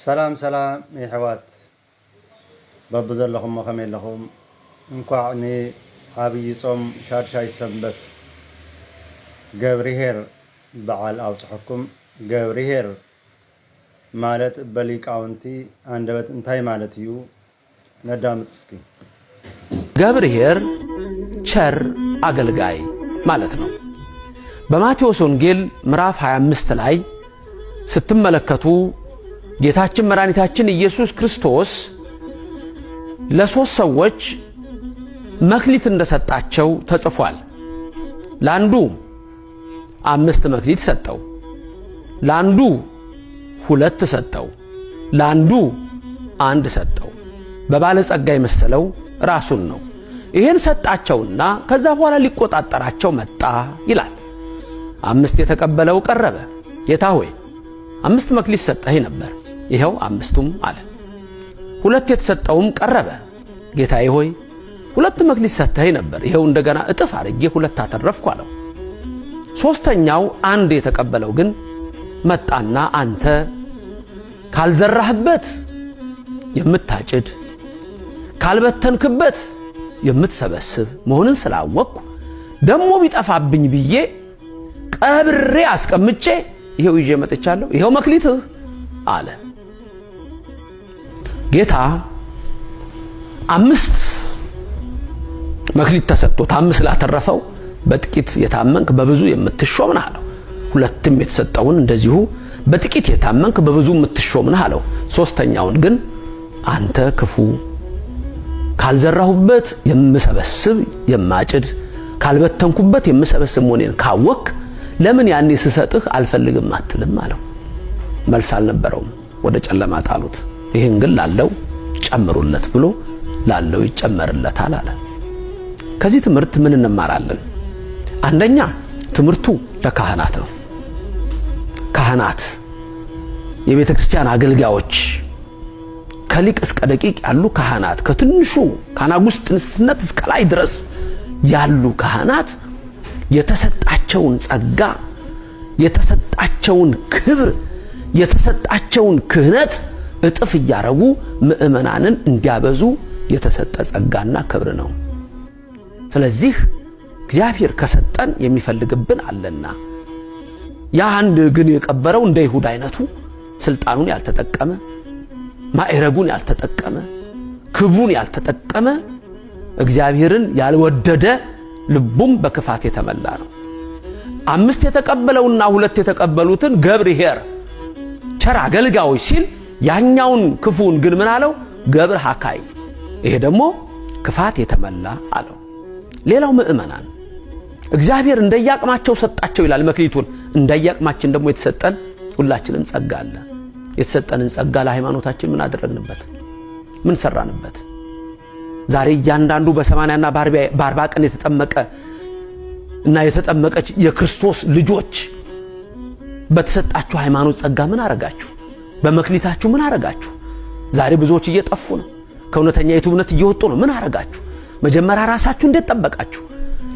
ሰላም ሰላም የሕዋት በብዘለኹሞ ከመይ ኣለኹም? እንኳዕ ንዓብይ ጾም ሻድሻይ ሰንበት ገብርሄር በዓል ኣብጽሐኩም። ገብርሄር ማለት በሊቃውንቲ አንደበት እንታይ ማለት እዩ? ነዳምጽ እስኪ። ገብርኄር ቸር አገልጋይ ማለት ነው። በማቴዎስ ወንጌል ምዕራፍ 25 ላይ ስትመለከቱ ጌታችን መድኃኒታችን ኢየሱስ ክርስቶስ ለሶስት ሰዎች መክሊት እንደሰጣቸው ተጽፏል። ለአንዱ 5 መክሊት ሰጠው፣ ለአንዱ 2 ሰጠው፣ ለአንዱ 1 ሰጠው። በባለጸጋ የመሰለው ራሱን ነው። ይሄን ሰጣቸውና ከዛ በኋላ ሊቆጣጠራቸው መጣ ይላል። 5 የተቀበለው ቀረበ። ጌታ ሆይ 5 መክሊት ሰጠኸኝ ነበር፣ ይኸው 5ቱም አለ። 2 የተሰጠውም ቀረበ። ጌታዬ ሆይ 2 መክሊት ሰጠኸኝ ነበር፣ ይኸው እንደገና እጥፍ አድርጌ 2 አተረፍኩ አለው። ሶስተኛው 1 የተቀበለው ግን መጣና አንተ ካልዘራህበት የምታጭድ ካልበተንክበት የምትሰበስብ መሆንን ስላወቅኩ ደሞ ቢጠፋብኝ ብዬ ቀብሬ አስቀምጬ ይሄው ይዤ መጥቻለሁ፣ ይሄው መክሊትህ አለ። ጌታ 5 መክሊት ተሰጥቶት 5 ላተረፈው በጥቂት የታመንክ በብዙ የምትሾም ነህ አለው። 2ም የተሰጠውን እንደዚሁ በጥቂት የታመንክ በብዙ የምትሾም ነህ አለው። ሶስተኛውን ግን አንተ ክፉ ካልዘራሁበት የምሰበስብ የማጭድ ካልበተንኩበት የምሰበስብ መሆኔን ካወክ ለምን ያኔ ስሰጥህ አልፈልግም አትልም አለው። መልስ አልነበረውም። ወደ ጨለማ ጣሉት። ይህን ግን ላለው ጨምሩለት ብሎ ላለው ይጨመርለታል አለ። ከዚህ ትምህርት ምን እንማራለን? አንደኛ ትምህርቱ ለካህናት ነው። ካህናት የቤተ ክርስቲያን አገልጋዮች ከሊቅ እስከ ደቂቅ ያሉ ካህናት ከትንሹ ከአናጉስጥስነት እስከ ላይ ድረስ ያሉ ካህናት የተሰጣቸውን ጸጋ የተሰጣቸውን ክብር የተሰጣቸውን ክህነት እጥፍ እያረጉ ምእመናንን እንዲያበዙ የተሰጠ ጸጋና ክብር ነው። ስለዚህ እግዚአብሔር ከሰጠን የሚፈልግብን አለና ያ አንድ ግን የቀበረው እንደ ይሁዳ አይነቱ ስልጣኑን ያልተጠቀመ ማዕረጉን ያልተጠቀመ ክብሩን ያልተጠቀመ እግዚአብሔርን ያልወደደ ልቡም በክፋት የተመላ ነው። 5 የተቀበለውና 2 የተቀበሉትን ገብርኄር ቸር አገልጋዮች ሲል ያኛውን ክፉን ግን ምን አለው? ገብር ሀካይ፣ ይሄ ደግሞ ክፋት የተመላ አለው። ሌላው ምእመናን እግዚአብሔር እንደያቅማቸው ሰጣቸው ይላል መክሊቱን። እንደያቅማችን ደግሞ የተሰጠን ሁላችንም ጸጋ አለ። የተሰጠንን ጸጋ ለሃይማኖታችን ምን አደረግንበት? ምን ሰራንበት? ዛሬ እያንዳንዱ በ80 እና በ40 ቀን የተጠመቀ እና የተጠመቀች የክርስቶስ ልጆች በተሰጣችሁ ሃይማኖት ጸጋ ምን አረጋችሁ? በመክሊታችሁ ምን አረጋችሁ? ዛሬ ብዙዎች እየጠፉ ነው። ከእውነተኛይቱ እምነት እየወጡ ነው። ምን አረጋችሁ? መጀመሪያ ራሳችሁ እንዴት ጠበቃችሁ?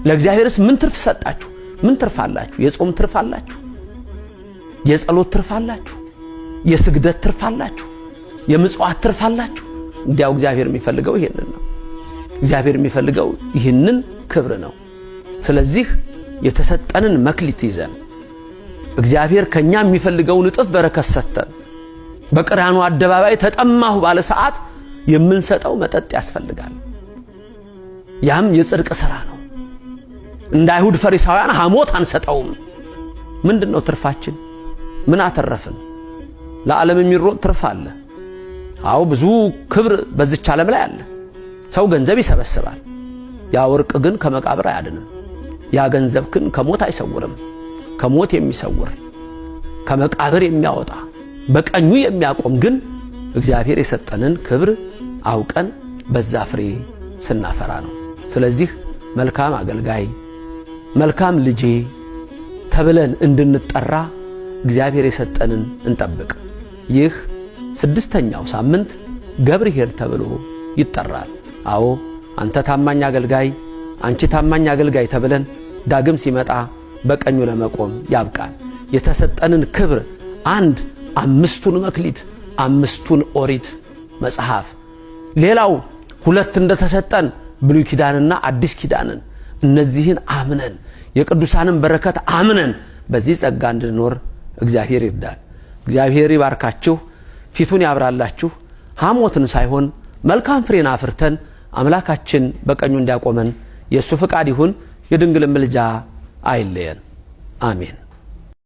ለእግዚአብሔርስ ምን ትርፍ ሰጣችሁ? ምን ትርፍ አላችሁ? የጾም ትርፍ አላችሁ? የጸሎት ትርፍ አላችሁ? የስግደት ትርፍ አላችሁ? የምጽዋት ትርፍ አላችሁ? እንዲያው እግዚአብሔር የሚፈልገው ይሄንን ነው። እግዚአብሔር የሚፈልገው ይህንን ክብር ነው። ስለዚህ የተሰጠንን መክሊት ይዘን እግዚአብሔር ከኛ የሚፈልገውን እጥፍ በረከት ሰጥተን በቀራንዮ አደባባይ ተጠማሁ ባለ ሰዓት የምንሰጠው መጠጥ ያስፈልጋል። ያም የጽድቅ ስራ ነው። እንደ አይሁድ ፈሪሳውያን ሐሞት አንሰጠውም። ምንድነው ትርፋችን? ምን አተረፍን? ለዓለም የሚሮጥ ትርፍ አለ። አዎ ብዙ ክብር በዚች ዓለም ላይ አለ። ሰው ገንዘብ ይሰበስባል። ያ ወርቅ ግን ከመቃብር አያድንም። ያ ገንዘብ ግን ከሞት አይሰውርም። ከሞት የሚሰውር ከመቃብር የሚያወጣ በቀኙ የሚያቆም ግን እግዚአብሔር የሰጠንን ክብር አውቀን በዛ ፍሬ ስናፈራ ነው። ስለዚህ መልካም አገልጋይ መልካም ልጄ ተብለን እንድንጠራ እግዚአብሔር የሰጠንን እንጠብቅ። ይህ 6ኛው ሳምንት ገብርኄር ተብሎ ይጠራል። አዎ አንተ ታማኝ አገልጋይ፣ አንቺ ታማኝ አገልጋይ ተብለን ዳግም ሲመጣ በቀኙ ለመቆም ያብቃል። የተሰጠንን ክብር አንድ 5ቱን መክሊት 5ቱን ኦሪት መጽሐፍ፣ ሌላው 2 እንደተሰጠን ብሉይ ኪዳንና አዲስ ኪዳንን፣ እነዚህን አምነን የቅዱሳንን በረከት አምነን በዚህ ጸጋ እንድንኖር እግዚአብሔር ይርዳን። እግዚአብሔር ይባርካችሁ፣ ፊቱን ያብራላችሁ። ሐሞትን ሳይሆን መልካም ፍሬን አፍርተን አምላካችን በቀኙ እንዲያቆመን የእሱ ፍቃድ ይሁን። የድንግል ምልጃ አይለየን። አሜን።